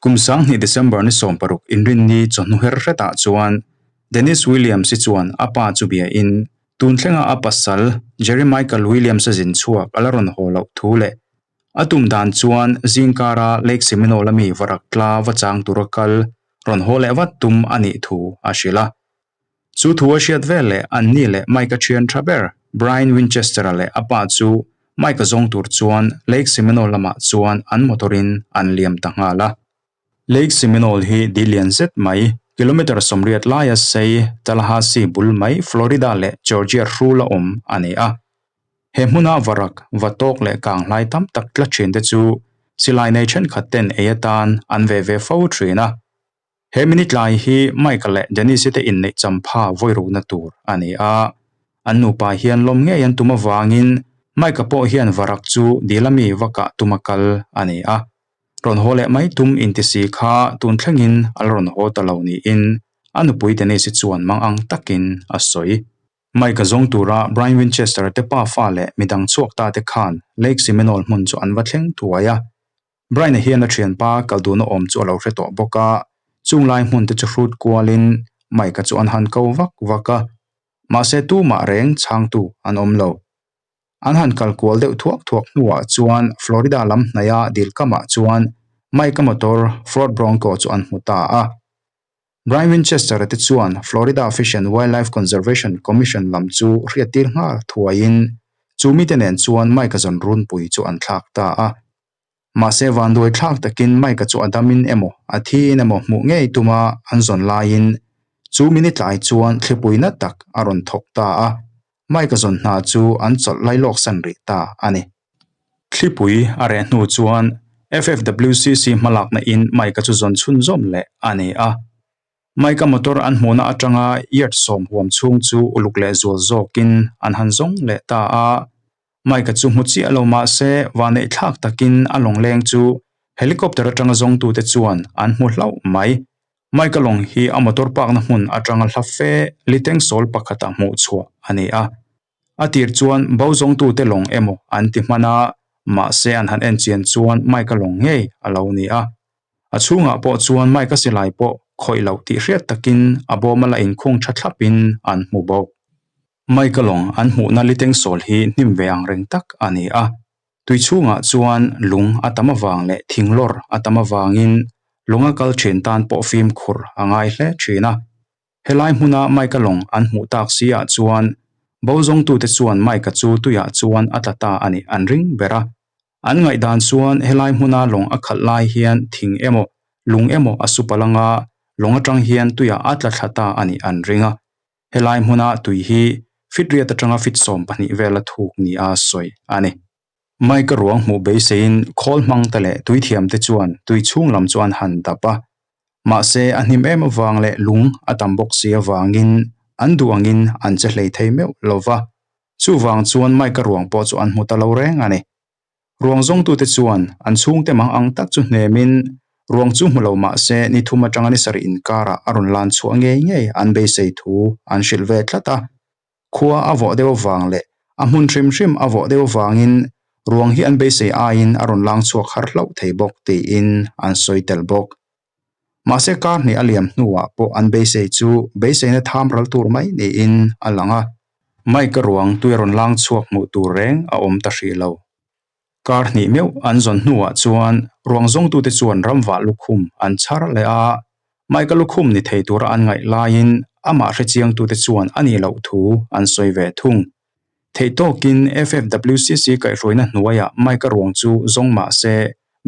Kum 20 December ni 16 inrinni chawhnu her hretah chuan Dennis Williams-i chuan a pa chu biain tun thlenga a pasal Jerry Michael Williams-a zin chhuak a la rawn haw loh thu leh a tum dan chuan zingkara Lake Seminole-a mi varak tla va chang tura kal rawn haw leh vat tum a nih thu a hrilh a. Chu thu a hriat vel leh anni leh Mike-a thian tha ber Brian Winchester-a leh a pa chu Mike-a zawng tur chuan Lake Seminole lamah chuan an motor-in an liam ta nghal a. Lake Seminole hi di lian zet mai, kilometre 80 laia sei Tallahassee bul mai Florida leh Georgia hrul a awm a ni a. He hmuna varak, vatawk leh kanghlai tam tak tla thin te chu silai nei thenkhat ten ei atan an ve ve fo thin a. He minute lai hi Mike-a leh Denise-i te inneih champha vawirukna tur a ni a. An nupa hian lawm ngei an tum avangin Mike-a pawh hian varak chu dil ami va kah tuma kal a ni a. Rawn haw leh mai tum inti si kha tun thlengin a la rawn haw ta lo niin a nupui Denise-i chuan mangang takin a sawi. Mike-a zawng tura Brian Winchester-a te pafa leh midang chhuak ta te khan Lake Seminole hmun chu an va thleng thuai a. Brian-a hian a thianpa kal duhna awm chu a lo hre tawh bawk a, chung lai hmun te chu hrut kualin Mike-a chu an han ko vak vak a, mahse tumah reng chhangtu an awm lo. An han kal kual deuh thuak thuak hnuah chuan Florida lam hnaia dil kamah chuan Mike-a motor Ford Bronco chu an hmu ta a. Brian Winchester-a te chuan Florida Fish and Wildlife Conservation Commission lam chu hriattir nghal thuaiin chu mite nen chuan Mike-a zawn runpui chu an thlak ta a. Mahse vanduai thlak takin Mike-a chu a damin emaw a thiin emaw hmuh ngei tuma an zawn laiin chu minute tlai chuan thlipui na tak a rawn thawk ta a, Mike-a zawn hna chu an chawlh lailawk san rih ta a ni. Thlipui a reh hnu chuan FFWCC hmalakna in Mike-a chu zawn chhunzawm leh a ni a. Mike-a motor an hmuhna atanga yard 10 huam chhung chu uluk leh zual zawkin an han zawng leh ta a. Mike-a chu hmu chiah lo mah se vanneih thlak takin a lawngleng chu helicopter atanga zawngtute chuan an hmu hlauh mai. Mike-a lawng hi a motor park-na hmun atanga hla fe liteng sawl pakhata hmuh chhuah a ni a. A tir chuan bo zawngtute lawng emaw an ti hman a, mahse an han en chian chuan Mike-a lawng ngei a lo ni a. A chhungah pawh chuan Mike-a silai pawh khawih loh tih hriat takin a bawm a la inkhung tha thlapin an hmu bawk. Mike-a lawng an hmuhna liteng sawl hi hnim ve ang reng tak a ni a. Tui chhungah chuan lung a tam avang leh thing lawr a tam avangin lawng a kal thin tan pawh fimkhur a ngai hle thin a. Helai hmuna Mike-a lawng an hmuh tak si ah chuan bo zawngtute chuan Mike-a chu tuiah chuan a tla ta a nih an ring ber a. An ngaihdan chuan helai hmuna lawng a khalh lai hian thing emaw lung emaw a su palh anga lawng atang hian tuiah a tla thla ta a nih an ring a. Helai hmuna tui hi fit riat atanga fit 12 vela thuk nia sawi a ni. Mike-a ruang hmuh beiseiin khawl hmang te leh tui thiam te chuan tui chhung lam chu an han dap a. Mahse a hnim em avang leh lung a tam bawk si avangin an duh angin an che hlei thei meuh lo va. Chuvang chuan Mike-a ruang pawh chu an hmu ta lo reng a ni. Ruang zawngtute chuan an chhungte mang ang tak chu hnemin ruang chu hmu lo mah se ni thum atanga ni sarih inkarah a rawn lan chhuah ngei ngei an beisei thu an hrilh ve tlat a. Khua a vawh deuh avang leh a hmun hrim hrim a vawh deuh avangin ruang hi an beisei aiin a rawn lang chhuak har hlauh thei bawk tiin an sawi tel bawk. Mahse kar hnih a liam hnuah pawh an beisei chu beiseina tham ral tur mai niin a lang a. Mike-a ruang tui a rawn lang chhuak hmuh tur reng a awm ta hrih lo. Kar hnih meuh an zawn hnuah chuan ruang zawngtute chuan ramvah lukhum an chhar leh a, Mike-a lukhum ni thei tura an ngaih laiin amah hrechiangtute chuan a nih loh thu an sawi ve thung. Theih tawkin FFWCC kaihhruaina hnuaiah Mike-a ruang chu zawng mah se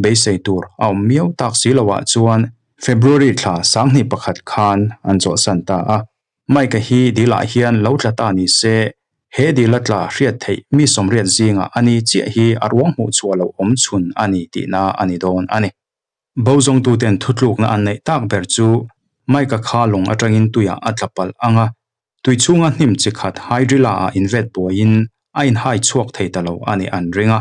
beisei tur a awm miau tak si loah chuan February thla 21 khan an chawlhsan ta a. Mike-a hi dilah hian lo tla ta ni se, he dila tla hriat theih mi 80 zingah a ni chiah hi a ruang hmuh chhuah loh awm chhun a ni tihna a ni dawn a ni. Bo zawngtuten thutlukna an neih tak ber chu Mike-a kha lawng atangin tuiah a tla palh ang a, tui chhunga hnim chi khat hydrilla-ah invet buaiin a inhai chhuak thei ta lo a nih an ring a.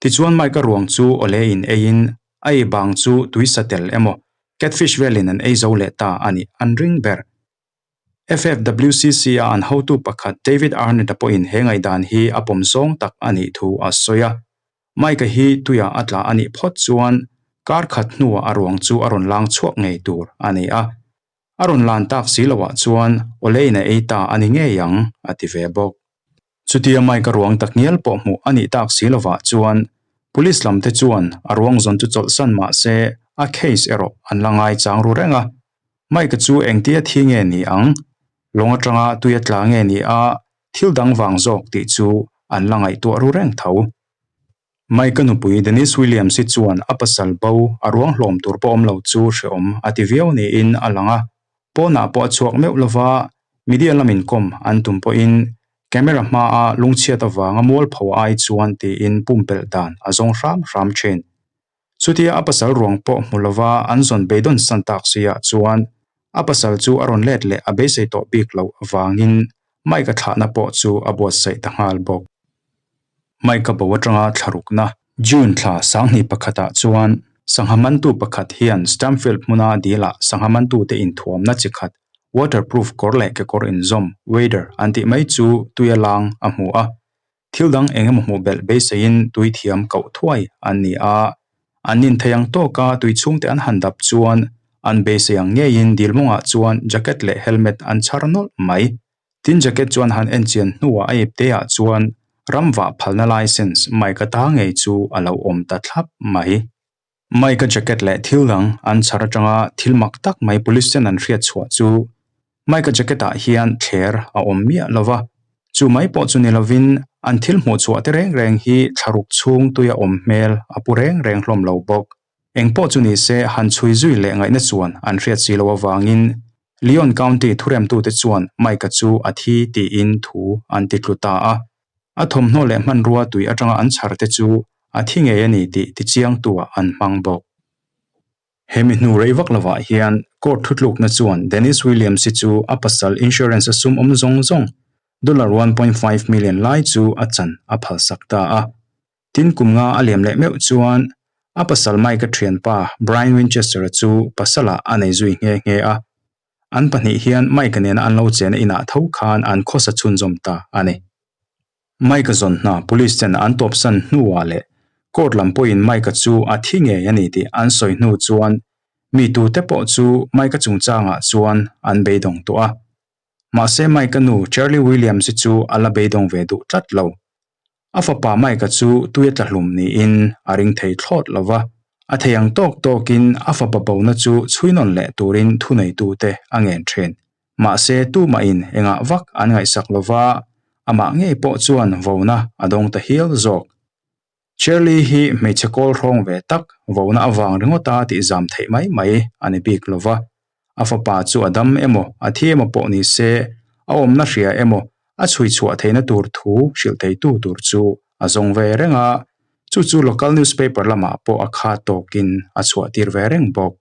Tichuan Mike-a ruang chu awle in eiin a ei bang chu tui sa tel emaw catfish velin an ei zo leh ta a nih an ring ber. FFWCC-a an hotu pakhat David Arnett-a pawhin he ngaihdan hi a pawm zawng tak a nih thu a sawi a. Mike-a hi tuiah a tla a nih phawt chuan Kar khat hnuah a ruang chu a rawn lang chhuak ngei tur a ni a. A rawn lan tak si loah chuan awlein a ei ta a ni ngei ang, a ti ve bawk. Chutia Mike-a ruang tak ngial pawh hmuh a nih tak si lovah chuan Police lam te chuan a ruang zawn chu chawlhsan mah se a case erawh an la ngaichang ru reng a. Mike-a chu engtia thi nge ni ang? Lawng atanga tui a tla nge ni a, thil dang vang zawk tih chu an la ngaihtuah ru reng tho. Mike-a nupui Denise Williams-i chuan a pasal bo a ruang hlawm tur pawh awm lo chu hrehawm a ti viau niin a lang a. Pawnah pawh a chhuak meuh lova, media lamin kawm an tum pawhin camera hmaa lungchhiat avanga mualpho ai chuan tiin pumpelh dan a zawng hram hram thin. Chutia a pasal ruang pawh hmu lova an zawn beidawn san tak si-ah chuan a pasal chu a rawn let leh a beisei tawh bik loh avangin Mike-a thlahna pawh chu a buatsaih ta nghal bawk. Mike-a bo atanga thlarukna June thla sanghnih pakhatah chuan sangha mantu pakhat hian Stamfield hmuna dilah sangha mantute inthuamna chi khat waterproof kawr leh kekawr inzawm, wader, an tih mai chu tuia lang a hmu a. Thil dang eng emaw hmuh belh beiseiin tui thiam koh thuai an ni a, an inthei ang tawka tui chhungte an han dap chuan an beisei ang ngeiin dil mawngah chuan jacket leh helmet an chhar nawlh mai. Tin jacket chuan han enchian hnuah a ipteah chuan ram vah phalna licence Mike-a ta ngei chu a lo awm ta thlap mai. Mike-a jacket leh thil dang an chhar atanga thil mak tak mai police ten an hriat chhuah chu Mike-a jacket ah hian thler a awm miah lo va, chu mai pawh chu ni lovin an thil hmuh chhuah te reng reng hi thlaruk chhung tuia awm hmel a pu reng reng hlawm lo bawk. Eng pawh chu ni se han chhui zui leh ngaihna chuan an hriat si lo avangin Leon County thuremtute chuan Mike-a chu a thi tiin thu an ti tlu ta a. A thawmhnaw leh hmanrua tui atanga an chhar te chu a thi ngei a ni tih tichiangtuah an hmang bawk. He mi hnu rei vak lovah hian court thutlukna chuan Denise Williams-i chu a pasal insurance a sum awm zawng zawng dollar 1.5 million lai chu a chan a phalsak ta a. Tin kum nga a liam leh meuh chuan a pasal Mike-a thianpa Brian Winchester-a chu pasalah a nei zui nghe nghe a. An pahnih hian Mike-a nena an lo chena inah tho khan an khawsa chhunzawm ta a ni. Mike-a zawn hna police ten an tawpsan hnuah leh court lam pawhin Mike-a chu a thi ngei a ni tih an sawi hnu chuan mi tute pawh chu Mike-a chungchangah chuan an beidawng tawh a. Mahse Mike-a nu Charlie Williams-i chu a la beidawng ve duh tlat lo. A fapa Mike-a chu tui a tla hlum niin a ring thei thlawt lo va, a thei ang tawk tawkin a fapa bona chu chhui nawn leh turin thuneitute a ngen thin. Mahse tumahin engah vak an ngaihsak lo va, amah ngei pawh chuan vona a dawng ta hial zawk. Shirley hi hmeichhe kawl hrawng ve tak, vona avang ringawta tih zam theih mai mai a ni bik lo va. A fapa chu a dam emaw, a thi emaw pawh ni se, a awmna hria emaw, a chhui chhuah theihna tur thu hrilh theitu tur chu a zawng ve reng a, chu chu local newspaper lamah pawh a kha tawkin a chhuah tir ve reng bawk.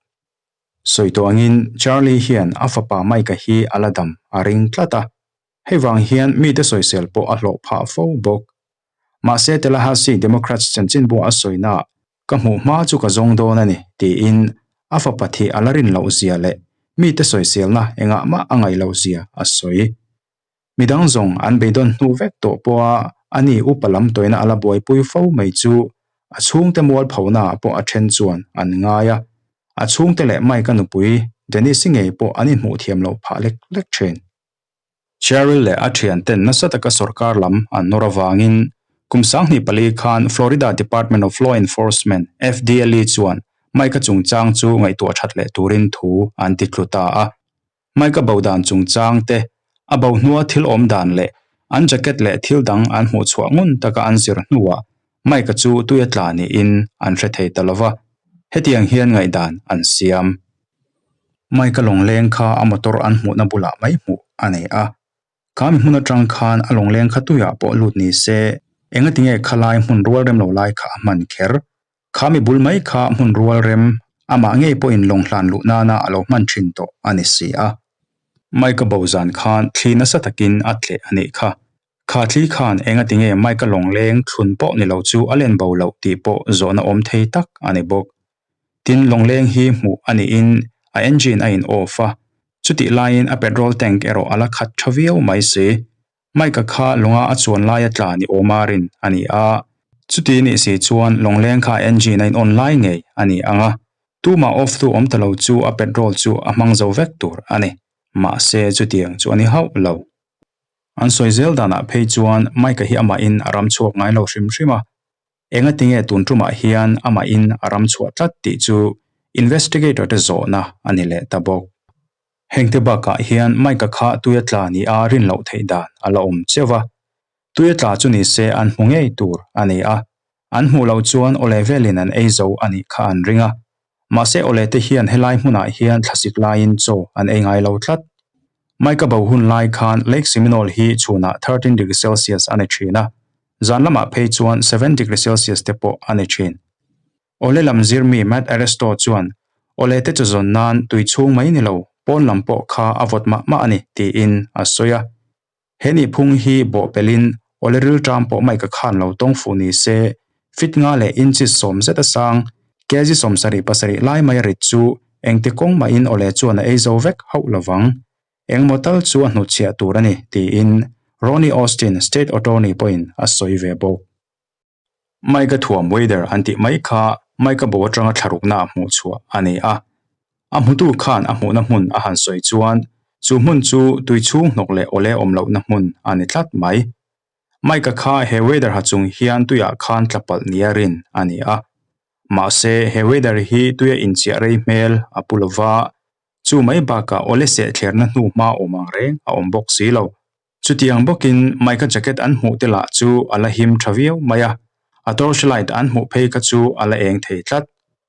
Sawi tawh angin Charlie hian a fapa Mike-a hi a la dam a ring tlat a, hei vang hian mite sawisel pawh a hlawh phah fo bawk. Mahse Tallahassee Democrats chanchinbu a sawinaah Ka hmuh hma chu ka zawng dawn a ni, tiin a fapa thih a la rin loh zia leh mite sawiselna engah mah a ngaih loh zia a sawi. Midang zawng an beidawn hnu vek tawh pawha ani upa lam tawina a la buaipui fo mai chu a chhungte mualphonaah pawh a then chuan an ngai a, a chhungte leh Mike-a nupui Denise-i ngei pawh an inhmuh thiam loh phah lek lek thin. Cheryl leh a thianten nasa taka sorkar lam an nawr avangin kum 24 khan Florida Department of Law Enforcement, FDLE, chuan Mike-a chungchang chu ngaihtuah that leh turin thu an ti tlu ta a. Mike-a bo dan chungchang te, a bo hnua thil awm dan leh an jacket leh thil dang an hmuh chhuah ngun taka an zir hnuah Mike-a chu tuia tla niin an hre thei ta lova, hetiang hian ngaihdan an siam. Mike-a lawngleng kha a motor an hmuhna bulah mai hmuh a nei a. Kha mi hmun atang khan a lawngleng kha tuiah pawh lut ni se, engati nge khalai hmun rual rem lo lai kha a hman kher? Kha mi bul mai kha hmun rual rem, amah ngei pawhin lawng hlan luh nana a lo hman thin tawh a ni si a. Mike-a bo zan khan thli nasa takin a tleh a nih kha. Kha thli khan engati nge Mike-a lawngleng thlun pawh ni lo chu a len bo loh tih pawh zawhna awm thei tak a ni bawk. Tin, lawngleng hi hmuh a niin a engine a in off a, chutih laiin a petrol tank erawh a la khat tha viau mai si. Mike-a kha lawnga a chuan laia tla ni awma rin a ni a. Chuti nih si chuan lawngleng kha engine a in on lai ngei a ni ang a, tumah off tu awm ta lo chu a petrol chu a hmang zo vek tur a ni. Mahse chutiang chu a ni hauh lo. An sawi zel danah phei chuan Mike-a hi amahin a ram chhuak ngai lo hrim hrim a, Engatinge tun tumah hian amahin a ram chhuah tlat tih chu investigator te zawhna a ni leh ta bawk. Hengte bakah hian Mike-a kha tuia tla ni a rin loh theih dan a la awm cheu va. Tuia tla chu ni se an hmu ngei tur a ni a, an hmuh loh chuan awle velin an ei zo a nih kha an ring a. Mahse awle te hian helai hmunah hian thlasik laiin chaw an ei ngai lo tlat. Mike-a bo hun lai khan Lake Seminole hi chhunah 13 degree Celsius a ni thin a, zan lamah phei chuan 7 degree Celsius te pawh a ni thin. Awle lam zirmi Matt Aresto chuan awle te chu zawn nan tui chhung mai ni lo, pawn lam pawh kha a vawt mah mah a ni tiin a sawi a. He nihphung hi bawhpelhin awle rilṭam pawh Mike-a khan lo tawng fuh ni se, fit nga leh inches sawm zet a sang, kg 77 lai mai a rit chu engti kawng mahin awle chuan a ei zo vek hauh lo vang. Engmaw tal chu a hnutchhiah tur a ni, tiin Ronnie Austin, State Attorney pawhin a sawi ve bawk. Mike-a thuam waiter an tih mai kha Mike-a bo atanga thlarukna a hmuh chhuah a ni a. A hmutu khan a hmuhna hmun a han sawi chuan chu hmun chu tui chhung hnawk leh awle awm lohna hmun a ni tlat mai. Mike-a kha he waiter ha chung hian tuiah khan tla palh nia rin a ni a. Mahse he waiter hi tuia inchiah rei hmel a pu lova, chu mai bakah awle sehthlerna hnu hma awm ang reng a awm bawk si lo. Chutiang bawkin Mike-a jacket an hmuh te lah chu a la him tha viau mai a, a torch light an hmuh phei kha chu a la eng thei tlat.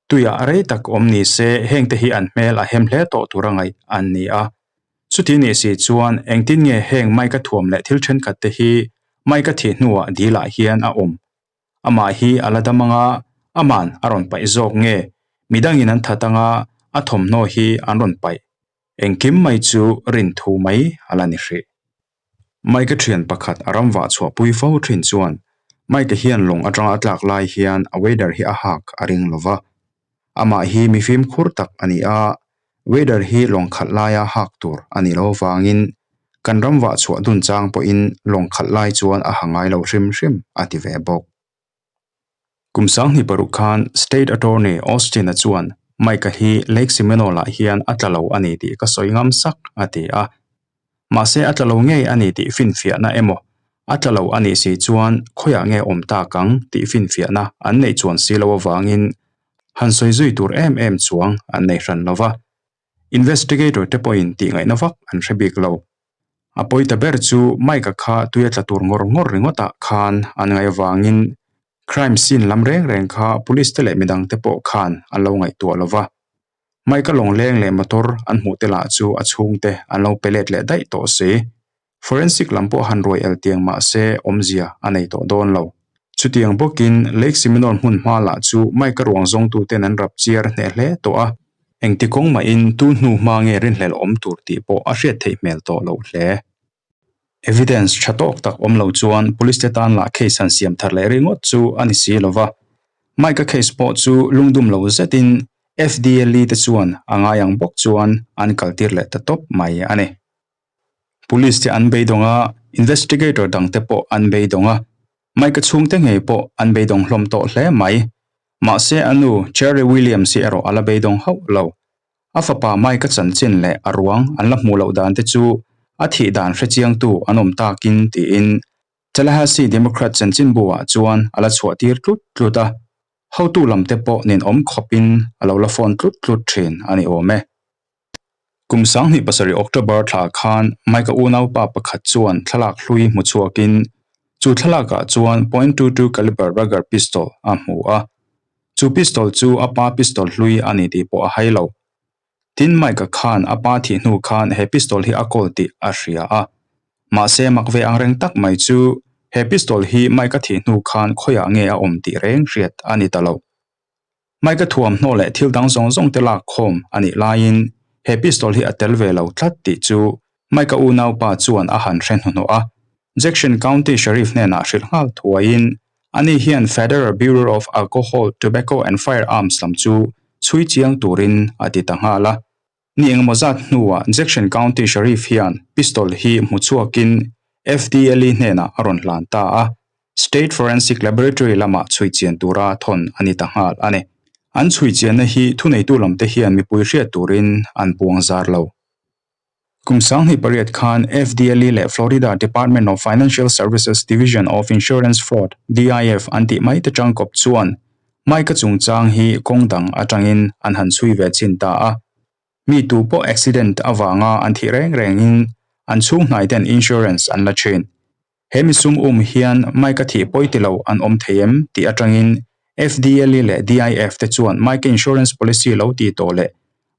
Tuiah rei tak awm ni se heng te hi an hmel a hem hle tawh tura ngaih an ni a. Chuti nih si chuan engtin nge heng Mike-a thuam leh thil thenkhat te hi Mike-a thih hnuah dilah hian a awm? Amah hi a la dam anga aman a rawn paih zawk nge midangin an that anga a thawmhnaw hi an rawn paih? Engkim mai chu rin thu mai a la ni hrih. Mike-a thian pakhat a ram vah chhuahpui fo thin chuan Mike-a hian lawng atanga a tlak lai hian a waiter hi a hak a ring lo va. Amah hi mi fimkhur tak a ni a, waiter hi lawng khalh laia hak tur a ni lo avangin kan ram vah chhuah dun chang pawhin lawng khalh lai chuan a ha ngai lo hrim hrim a ti ve bawk. Kum sanghnih paruk khan State Attorney Austin-a chuan Mike-a hi Lake Seminole-ah hian a tla lo a ni tih ka sawi ngam sak a ti a. Mahse a tla lo ngei a ni tih finfiahna emaw a tla lo a nih si chuan khawiah nge awm tak ang tih finfiahna an neih chuan si lo avangin han sawi zui tur em em chuang an nei hran lo va. Investigator te pawhin tih ngaihna vak an hre bik lo. A pawi ta ber chu Mike-a kha tuia tla tur ngawr ngawr ringawtah khan an ngaih avangin crime scene lam reng reng kha police te leh midang te pawh khan an lo ngaihtuah lo va. Mike-a lawngleng leh motor an hmuh te lah chu a chhungte an lo pe let leh daih tawh si. Forensic lam pawh han ruai el tiang mah se awmzia a nei tawh dawn lo. Chutiang bawkin Lake Seminole hmun hma lah chu Mike-a ruang zawngtuten an rap chiar hneh hle tawh a, engti kawng mahin tu hnu hma nge rinhlelh awm tur tih pawh a hriat theih hmel tawh loh hle. Evidence tha tawk tak awm lo chuan police te tan lah case han siam thar leh ringawt chu a ni si lo va. Mike-a case pawh chu lungdum lo zetin FDLE te chuan a ngai ang bawk chuan an kaltir leh ta tawp mai a ni. Police te an beidawng a, investigator dang te pawh an beidawng a, Mike-a chhungte ngei pawh an beidawng hlawm tawh hle mai. Mahse a nu Cherry Williams hi erawh a la beidawng hauh lo. A fapa Mike-a chanchin leh a ruang an la hmuh loh dan te chu a thih dan hrechiangtu an awm takin tiin Tallahassee Democrat chanchinbu ah chuan a la chhuah tir tlut tlut a, hotu lam te pawh ninawm khawpin a lo la phone tlut tlut thin a ni awm e. Kum 27 October thla khan Mike-a unaupa pakhat chuan thlalak hlui hmu chhuakin chu thlalakah chuan point two two caliber Ruger pistol a hmu a. Chu pistol chu a pa pistol hlui a ni tih pawh a hai lo. Tin, Mike-a khan a pa thih hnu khan he pistol hi a kawl tih a hria a. Mahse, mak ve angreng tak mai chu he pistol hi Mike-a thih hnu khan khawiah nge a awm tih reng hriat a ni ta lo. Mike-a thuamhnaw leh thil dang zawng zawng te lak khawm a nih laiin he pistol hi a tel ve lo tlat tih chu Mike-a unaupa chuan a han hre hnuhnawh a. Jackson County Sheriff hnenah hrilh nghal thuaiin ani hian Federal Bureau of Alcohol, Tobacco and Firearms lam chu chhui chiang turin a ti ta nghal a. Ni engemaw zat hnuah Jackson County Sheriff hian pistol hi hmu chhuakin FDLE hnenah a rawn hlan ta a. State Forensic Laboratory lamah chhui chian tura thawn a ni ta nghal a ni. An chhui chianna hi thuneitu lamte hian mipui hriat turin an puang zar lo. Kum 28 khan FDLE leh Florida Department of Financial Services Division of Insurance Fraud, DIF, an tih mai te tangkawp chuan Mike-a chungchang hi kawng dang atangin an han chhui ve chin ta a. Mi tu pawh accident avanga an thih reng rengin an chhung hnaiten insurance an la thin. He misum um hian Mike-a thih pawi ti lo an awm thei em tih atangin FDLE leh DIF te chuan Mike-a insurance policy lo ti tawh leh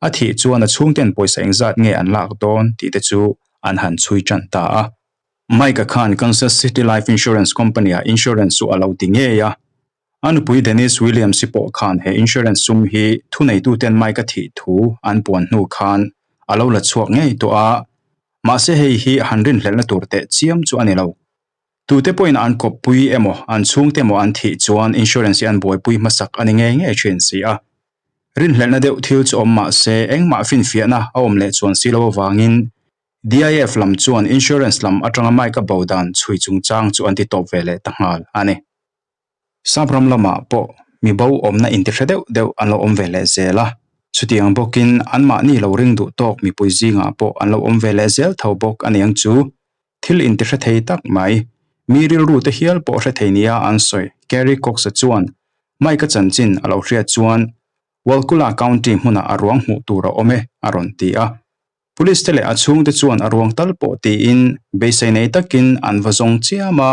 a thih chuan a chhungten pawisa engzat nge an lak dawn tih te chu an han chhui tan ta a. Mike-a khan Kansas City Life Insurance Company-ah insurance chu a lo ti ngei a. A nupui Denise Williams-i pawh khan he insurance sum hi thuneituten Mike-a thih thu an puan hnu khan a lo la chhuak ngei tawh a, mahse hei hi han rinhlelhna tur teh chiam chu a ni lo. Tute pawhin an kawppui emaw an chhungte emaw an thih chuan insurance hi an buaipui hmasak a ni ngei ngei thin si a. Rinhlelhna deuh thil chu awm mahse engmah finfiahna a awm leh chuan si lo avangin DIF lam chuan insurance lam atanga Mike-a bo dan chhui chungchang chu an ti tawp ve leh ta nghal a ni. Sapram lamah pawh mi bo awmna intihre deuh deuh an lo awm ve leh zel a, chutiang bawkin anmahni lo ring duh tawk mipui zingah pawh an lo awm ve leh zel tho bawk a niang chu. Thil intihre thei tak mai, mi rilru te hial pawh hre thei nia an sawi Kerry Cox-a chuan Mike-a chanchin a lo hriat chuan Waukula County hmunah a ruang hmuh tur a awm e a rawn ti a. Police te leh a chhungte chuan a ruang tal pawh tiin beisei nei takin an va zawng chiam a,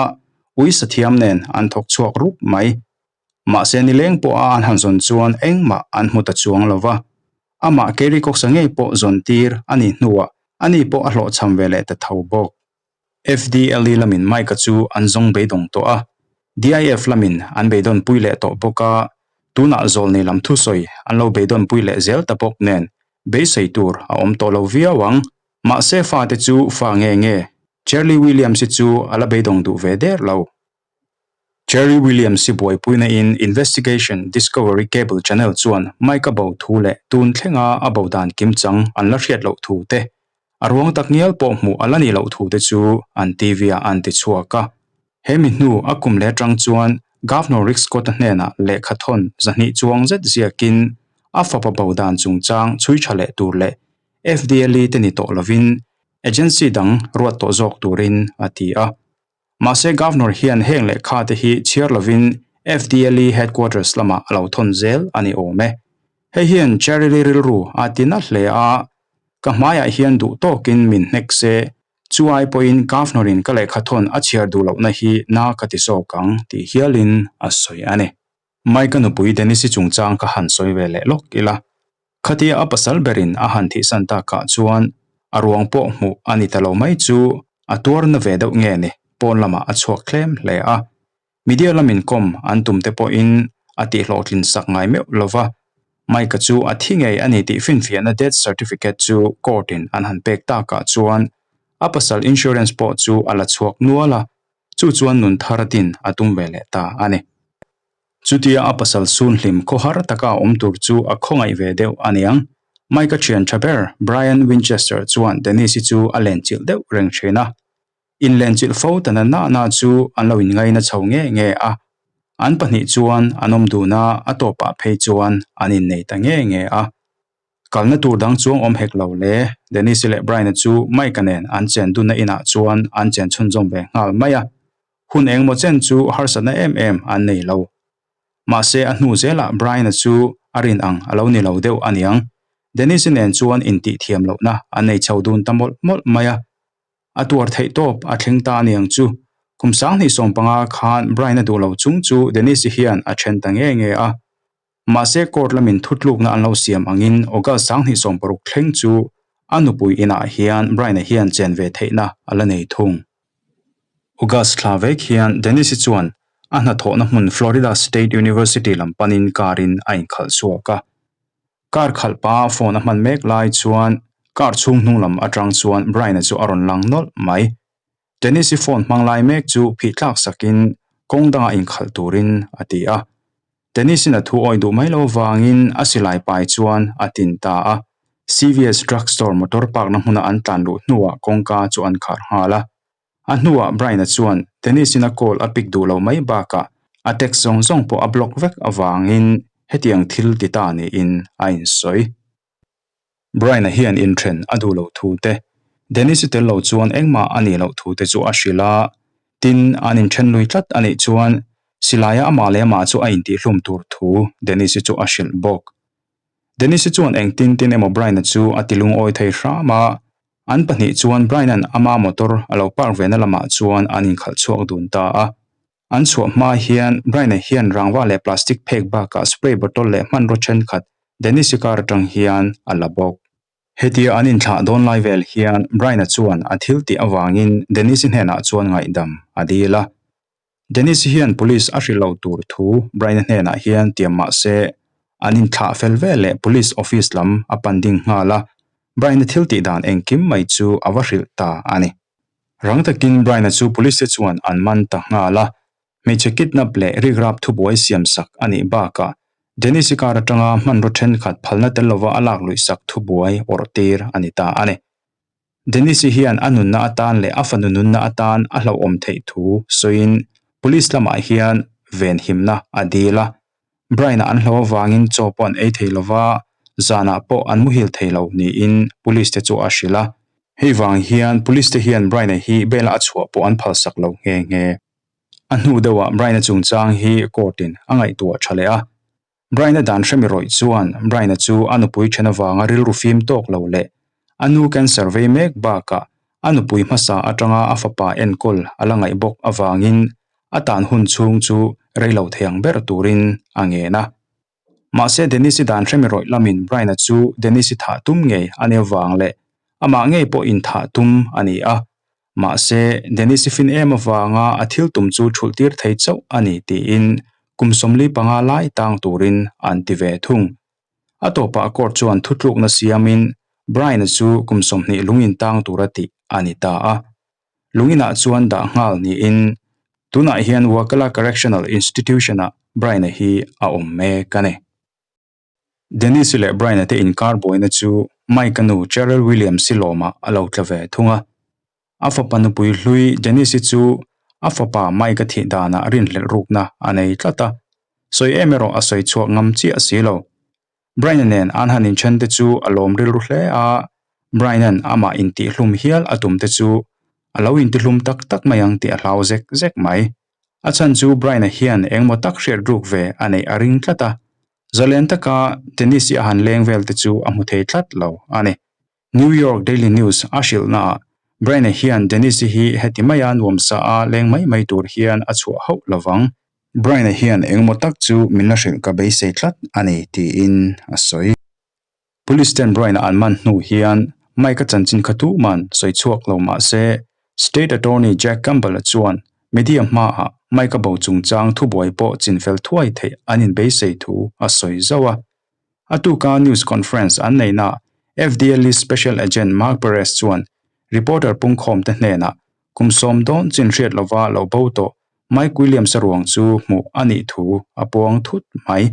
ui sathiam nen an thawk chhuak rup mai. Mahse nileng pawha an han zawn chuan engmah an hmu ta chuang lo va, amah Kerry Cox-a ngei pawh zawn tir a nih hnuah ani pawh a hlawhchham ve leh ta tho bawk. FDLE lamin Mike-a chu an zawng beidawng tawh a, DIF lamin an beidawnpui leh tawh bawk a, tunah zawlnei lam thusawi an lo beidawnpui leh zel ta bawk nen beisei tur a awm tawh lo viau ang. Mahse fate chu fa nge nge, Charlie Williams-i chu a la beidawng duh ve der lo. Cherry Williams-i buaipuina in Investigation Discovery Cable Channel chuan Mike-a bo thu leh tun thlenga a bo dan kimchang an la hriat loh thu te, a ruang tak ngial pawh hmuh a la nih loh thu te chu an TV-ah an ti chhuak a. He mi hnu a kum leh atang chuan Governor Rick Scott-a hnenah lehkha thawn 200 chuang zet ziakin a fapa bo dan chungchang chhui tha leh tur leh FDLE te ni tawh lovin agency dang ruat tawh zawk turin a ti a. Mahse Governor hian heng lehkha te hi chhiar lovin FDLE headquarters lamah a lo thawn zel a ni awm e. Hei hian Cherry-Lee rilru a ti na hle a, ka hmaiah hian duh tawkin min hnek se, chu ai pawhin Governor-in ka lehkha thawn a chhiar duh lohna hi na ka ti zawk ang tih hialin a sawi a ni. Mike-a nupui Dennis-i chungchang ka han sawi ve leh lawk ila, Khatia a pasal berin a han thihsan takah chuan a ruang pawh hmuh a ni ta lo mai chu a tuarna ve deuh nge ni, pawn lamah a chhuak tlem hle a. Media lamin kawm an tum te pawhin a tihhlawhtlin sak ngai meuh lo va, Mike-a chu a thi ngei a ni tih finfiahna death certificate chu court-in an han pek takah chuan a pasal insurance pawh chu a la chhuak nual a, chu chuan nun thar din a tum ve leh ta a ni. Chutia a pasal sun hlim khawhar taka a awm tur chu a khawngaih ve deuh a niang. Mike-a thian tha ber Brian Winchester chuan Dennis-i chu a lenchilh deuh reng thin a. Inlenchilh fo ta na na chu an lo inngaina chho nge nge a. An pahnih chuan an awm dun a, a tawpah phei chuan an innei ta nge nge a. Kalna tur dang chuang awm hek lo le, Dennis-i leh Brian-a chu Mike-a nen an chen dunna inah chuan an chen chhunzawm ve nghal mai a. Hun engmaw chen chu harsatna em em an nei lo. Mahse a hnu zelah Brian-a chu a rin ang a lo ni lo deuh a niang. Dennis-i nen chuan intih thiam lohna an nei chho dun ta mawlh mawlh mai a. A tuar theih tawp a thleng ta a niang chu. Kum 2015 khan Brian-a duh lo chung chu Dennis-i hian a then ta nge nge a. Mahse court lamin thutlukna an lo siam angin August 2016 thleng chu a nupui inah hian Brian-a hian chen ve theihna a la nei thung. August thla vek hian Dennis-i chuan a hnathawhna hmun Florida State University lam panin car-in a inkhalh chhuak a. Car khalh pa phone a hman mek lai chuan car chhung hnung lam atang chuan Brian-a chu a rawn lang nawlh mai. Dennis-i phone hmang lai mek chu phih tlak sakin kawng dangah inkhalh turin a ti a. Dennis-in a thu awih duh mai lo vangin a silai pai chuan a tin ta a. CVS Drug Store motor park na hmuna an tlan luh hnuah kawngka chu an khar nghal a. A hnuah Brian-a chuan Dennis-in a call a pick duh loh mai bakah a text zawng zawng pawh a block vek avangin hetiang thil ti ta niin a insawi. Brian-a hian inthen a duh loh thu te, Dennis-i tel lo chuan engmah a nih loh thu te chu a hrilh a, tin an inthen lui tlat a nih chuan silaia amah leh amah chu a intihhlum tur thu Dennis-i chu a hrilh bawk. Dennis-i chuan engtin tin emaw Brian-a chu a ti lungawi thei hram a, an pahnih chuan Brian-a'n ama motor a lo park ve na lamah chuan an inkhalh chhuak dun ta a. An chhuah hma hian Brian-a hian rangva leh plastic phek bakah spray bottle leh hmanraw thenkhat Dennis-i car atang hian a la bawk. Hetia an inthlah dawn lai vel hian Brian-a chuan a thil tih avangin Dennis-i hnenah chuan ngaihdam a dil a. Dennis hian police a hrilh lo tur thu Brian-a hnenah hian tiam mah se an inthlah fel vel leh police office lam a pan ding nghal a, Brian-a thil tih dan engkim mai chu a va hrilh ta a ni. Rang takin Brian-a chu police te chuan an man ta nghal a, hmeichhe kidnap leh rikrap thubuai siam sak a nih bakah Dennis-i car atanga hmanraw thenkhat phalna tel lova a lak luih sak thubuai awrh tir a ni ta a ni. Denise hian a nunna atan leh a fanu nunna atan a hlauhawm theih thu sawiin police lamah hian venhimna a dil a. Brian-a an hlauh avangin chaw pawh an ei thei lo va, zanah pawh an muhil thei lo niin police te chu a hrilh a. Hei vang hian police te hian Brian-a hi bail-a a chhuah pawh an phalsak lo nghe nghe. A hnu deuhah Brian-a chungchang hi court-in a ngaihtuah tha leh a. Brian-a dan hremi rawih chuan Brian-a chu a nupui then avanga rilru fim tawk lo leh a nu cancer vei mek bakah a nupui hmasa atanga a fapa enkawl a la ngaih bawk avangin a tan hun chhung chu rei lo thei ang ber turin a ngen a. Mahse Dennis-i dan hremi rawih lamin Brian-a chu Dennis-i thah tum ngei a nih avang leh amah ngei pawh inthah tum a ni a, Mahse, Dennis-i fin em avanga a thil tum chu thulh tir thei chauh a ni tiin kum 45 lai tang turin an ti ve thung. A tawpah court chuan thutlukna siamin Brian-a chu kum 20 lungin tang tura tih a ni ta a. Lunginah chuan dah nghal niin tunah hian Waikala Correctional Institution-ah Brian-a hi a awm mek a ni. Dennis-i leh Brian-a te inkar buaina chu Mike-a nu Cheryl Williams-i lawmah a lo tla ve thung a. A fapa nupui hlui Dennis-i chu a fapa Mike-a thih danah rinhlelh rukna a nei tlat a, sawi em erawh a sawi chhuak ngam chiah si lo. Brian-a nen an han inthen te chu a lawm rilru hle a, Brian-a'n amah intihhlum hial a tum te chu a lo intihlum tak tak mai ang tih a hlau zek zek mai. A chhan chu Brian-a hian engmaw tak hriat ruk ve a neih a ring tlat a, zalen taka Dennis-i a han leng vel te chu a hmu thei tlat lo a ni. New York Daily News a hrilhnaah Brian-a hian Dennis-i hi heti maia nuamsa a leng mai mai tur hian a chhuah hauh lo vang. Brian-a hian engmaw tak chu min la hrilh ka beisei tlat a ni tiin a sawi. Police ten Brian-a an man hnu hian Mike-a chanchin kha tuman sawi chhuak lo mah se, State Attorney Jack Campbell-a chuan media hmaah Mike-a bo chungchang thubuai pawh chinfel thuai theih an inbeisei thu a sawi zauh a. A tuka news conference an neihnaah FDLE Special Agent Mark Perez chuan reporter pungkhawmte hnenah kum sawm dawn chin hriat lova lo bo tawh Mike Williams-a ruang chu hmuh a nih thu a puang thut mai.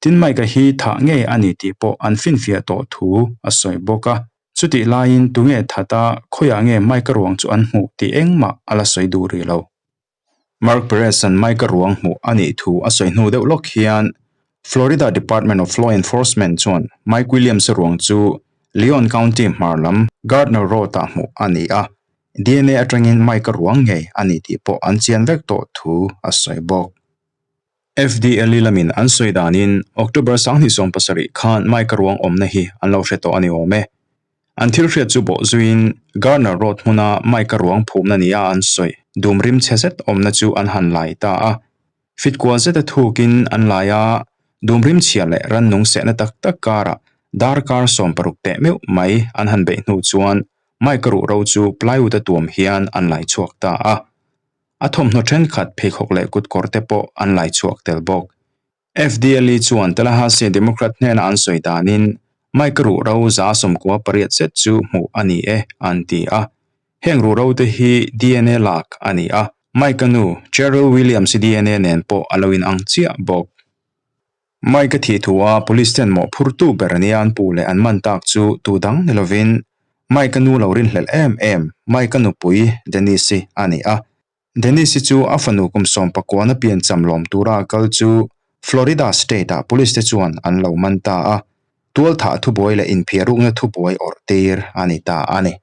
Tin Mike-a hi thah ngei a ni tih pawh an finfiah tawh thu a sawi bawk a. Chutih laiin tunge that a, khawiah nge Mike-a ruang chu an hmuh tih engmah a la sawi duh rih lo. Mark Perez-a'n Mike-a ruang hmuh a nih thu a sawi hnu deuh lawk hian Florida Department of Law Enforcement chuan Mike Williams-a ruang chu Leon County hmar lam Gardner Road-ah hmuh a ni a, DNA atangin Mike-a ruang ngei a ni tih pawh an chian vek tawh thu a sawi bawk. FDLE lamin an sawi danin October 27 khan Mike-a ruang awmna hi an lo hre tawh a ni awm e. An thil hriat chu bawh zuiin Gardner Road hmuna Mike-a ruang phumna nia an sawi dum rim chhe zet awmna chu an han lai ta a. Fit kual zeta thukin an lai a, dum rim chhia leh rannung sehna tak tak karah darkar 60 teh meuh mai an han beih hnu chuan Mike-a ruhro chu plywood-a tuam hian an lai chhuak ta a. A thawmhnaw thenkhat pheikhawk leh kutkawr te pawh an lai chhuak tel bawk. FDLE chuan Tallahassee Democrat hnena an sawi danin Mike ruhro 98 zet chu hmuh a ni e an ti a. Heng ruhro te hi DNA lak a ni a, Mike-a nu Cheryl Williams-i DNA nen pawh a lo inang chiah bawk. Mike-a thih thu a police ten mawhphurtu ber nia an puh leh an man tak chu tu dang ni lovin. Mike-a nu lo rinhlelh em em Mike-a nupui Denise-i a ni a. Denise-i chu a fanu kum sawmpakuana piancham lawm tura a kal chu Florida State-ah police te chuan an lo man ta a, tualthah thubuai leh inphiarukna thubuai awrh tir a ni ta a ni.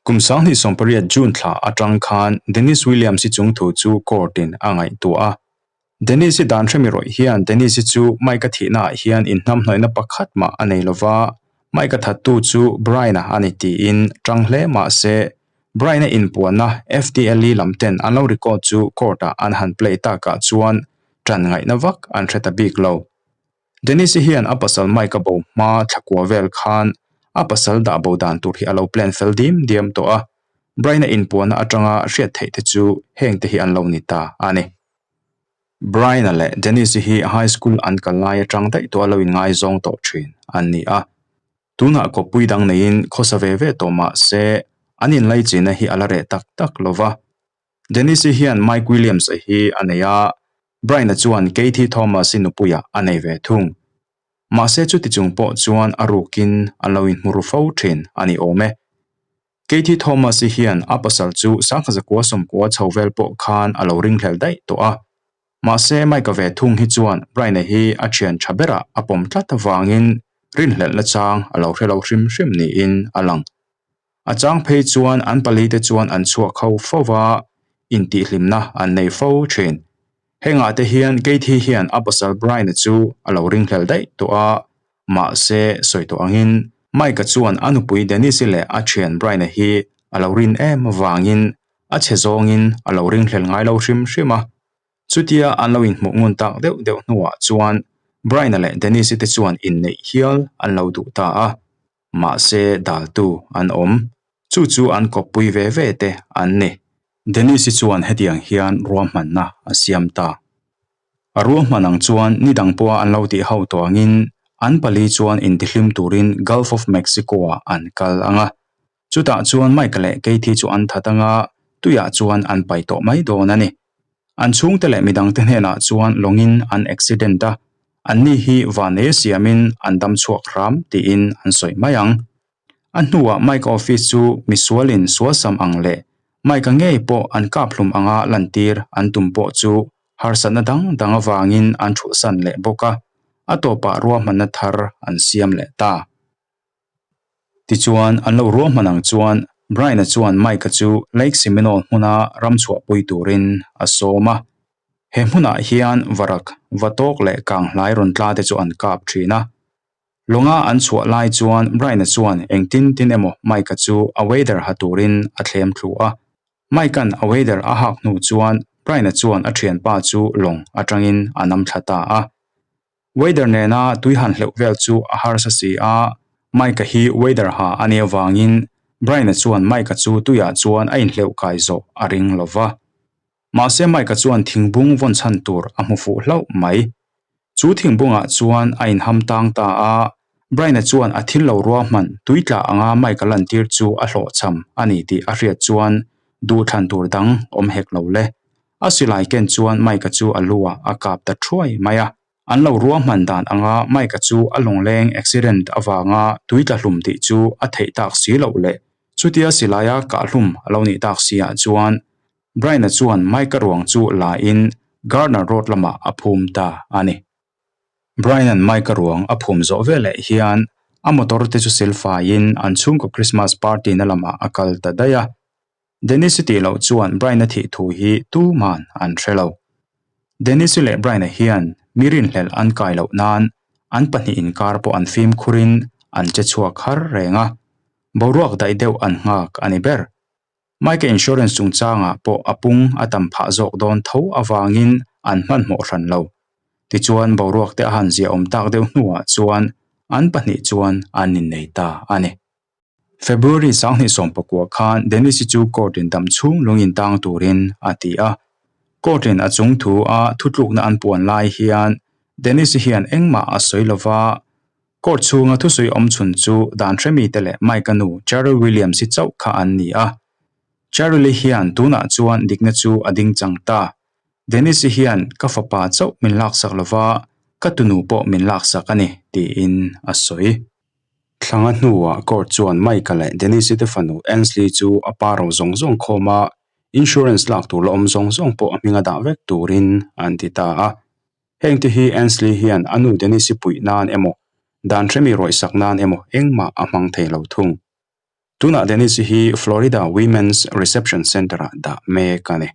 Kum 2018 June thla atang khan Denise Williams-i chung thu chu court-in a ngaihtuah a. Denise-i dan hremi rawih hian Denise-i chu Mike-a thihnaah hian inhnamhnawihna pakhat mah a nei lova, Mike-a thattu chu Brian-a a ni tiin tang hle mah se, Brian-a inpuanna FDLE lam ten an lo record chu court-ah an han play takah chuan tan ngaihna vak an hre ta bik lo. Denise-i hian a pasal Mike-a bo hma thlakua vel khan a pasal dah bo dan tur hi a lo plan fel dim diam tawh a, Brian-a inpuanna atanga hriat theih te chu heng te hi an lo ni ta a ni. Brian-a leh Denise-i hi high school an kal lai atang daih tawh a lo inngaizawng tawh thin an ni a, tunah kawppui dang neiin khawsa ve ve tawh mah se an inlaichinna hi a la reh tak tak lo va. Denise-i hian Mike Williams-a hi a nei a, Brian-a chuan Katie Thomas-i nupuiah a nei ve thung. Mahse chuti chung pawh chuan a rukin an lo inhmu ru fo thin a ni awm e. Katie Thomas-i hian a pasal chu sangkha zakua sawmkua chho vel pawh khan a lo ringhlel daih tawh a. Mahse Mike-a ve thung hi chuan Brian-a hi a thian tha berah a pawm tlat avangin rinhlelhna chang a lo hre lo hrim hrim niin a lang. A chang phei chuan an palite chuan an chhuak ho fo va, intihhlimna an nei fo thin. Hengah te hian Katie hian a pasal Brian-a chu a lo ringhlel daih tawh a, mahse sawi tawh angin Mike-a chuan a nupui Denise-i leh a thian Brian-a hi a lo rin em avangin a chhe zawngin a lo ringhlel ngai lo hrim hrim a. Chutia an lo inhmuh ngun tak deuh deuh hnuah chuan Brian-a leh Denise-i te chuan inneih hial an lo duh ta a. Mahse daltu an awm. Chu chu an kawppui ve ve te an ni. Denise-i chuan hetiang hian ruahmanna a siam ta. A ruahman ang chuan ni dang pawha an lo tih ho tawh angin an pali chuan intihlim turin Gulf of Mexico-ah an kal ang a. Chutah chuan Mike leh Katie chu an that ang a, tuiah chuan an pai tawh mai dawn a ni. An chhungte leh midangte hnenah chuan lawngin an accident a, anni hi vanei siamin an dam chhuak hram tiin an sawi mai ang. A hnuah Mike office chu misualin sualsam ang leh Mike-a ngei pawh an kaphlum anga lantir an tum pawh chu harsatna dang dang avangin an thulhsan leh bawk a, a tawpah ruahmanna thar an siam leh ta. Tichuan, an lo ruahman ang chuan Brian-a chuan Mike-a chu Lake Seminole hmuna ram chhuahpui turin a sawm a. He hmunah hian varak, vatawk leh kanghlai rawn tla te chu an kap thin a. Lawnga an chhuah lai chuan Brian-a chuan engtin tin emaw Mike-a chu a wader ha turin a thlem thlu a. Mike-a'n a wader a hak hnu chuan Brian-a chuan a thianpa chu lawng atangin a nam thla ta a. Wader nena tui han hleuh vel chu a harsa si a, Mike-a hi wader ha a nih avangin Brian-a chuan Mike-a chu tuiah chuan a inhleuh kai zawh a ring lo va. Mahse Mike-a chuan thingbung vawn chhan tur a hmu fuh hlauh mai. Chu thingbungah chuan a inham tang ta a, Brian-a chuan a thil lo ruahman tui tla anga Mike-a lantir chu a hlawhchham a ni tih a hriat chuan duhthlan tur dang awm hek lo le. A silai ken chuan Mike-a chu a lu-ah a kap ta thuai mai a. An lo ruahman dan anga Mike-a chu a lawngleng accident avanga tui tla hlum tih chu a theih tak si loh leh chutia silaia kah hlum a lo nih tak si ah chuan Brian-a chuan Mike-a ruang chu la in Gardner Road lamah a phum ta a ni. Brian-a'n Mike-a ruang a phum zawh veleh hian a motor te chu silfaiin an chhungkaw Christmas party na lamah a kal ta daih a. Dennis-i tih loh chuan Brian-a thih thu hi tuman an hre lo. Dennis-i leh Brian-a hian mi rinhlelh an kai loh nan an pahnih inkar pawh an fimkhurin an che chhuak har reng a, boruak daih deuh an nghak a ni ber. Mike-a insurance chungchangah pawh a pung a tam phah zawk dawn tho avangin an hmanhmawh hran lo. Tichuan boruak te a han ziahawm tak deuh hnuah chuan an pahnih chuan an innei ta a ni. February 2019 khan Dennis-i chu court-in dam chhung lungin tang turin a ti a. Court-in a chung thu a thutlukna an puan lai hian Dennis-i hian engmah a sawi lo va, court chhunga thusawi awm chhun chu dan hremite leh Mike-a nu Cheryl Williams-i chauh kha an ni a. Cheryl-i hian tunah chuan dikna chu a ding chang ta. Dennis-i hian ka fapa chauh min laksak lo va, ka tunu pawh min laksak a ni, tiin a sawi. Thlanga hnuah court chuan Mike-a leh Denise-i te fanu Ansley chu a pa ro zawng zawng khawm a, insurance lak tur la awm zawng zawng pawh a hminga dah vek turin an ti ta a. Heng te hi Ansley hian a nu Denise-i puih nan emaw, dan hremi rawihsak nan emaw engmah a hmang thei lo thung. Tunah Denise-i hi Florida Women's Reception Center-ah dah mek a ni.